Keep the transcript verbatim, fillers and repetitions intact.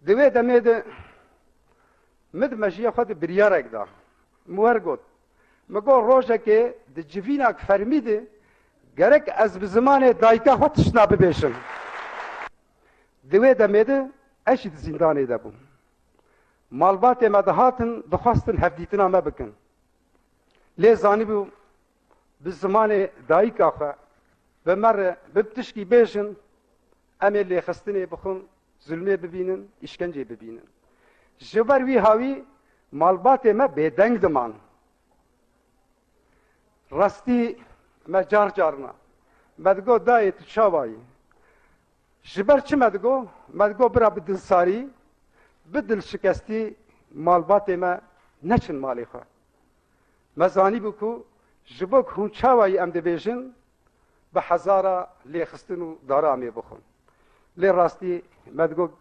Di wê demê de min di mejiyê xwe de biryarek da. Min wer got, min got, rojekê di civînak fermî de gerek ez bi zimanê dayika xwe tiştna bibêjim. Di wê demê de ez jî di zîndanê de bûm. Malbatê me dihatin, dixwestin hevdîtina me bikin. Lê zanîbû bi zimanê dayika xwe bi me re bi tişkî bêjin, em ê lêxistinê bixwin, zulmê bibînin, îşkencê bibînin. Ji ber wî hawî malbatê me bêdeng diman. Rastî me car carna me digot, dayê tu çawa yî? Ji ber çi me digot? Me digot, bira bi dilsarî, bi dilşikestî malbatê me neçin malê xwe. Me zanîbû ku ji bo ku hûn çawa yî em dibêjin, bi hezara lêxistin û dara em ê bixwin. Lê rastî me digot,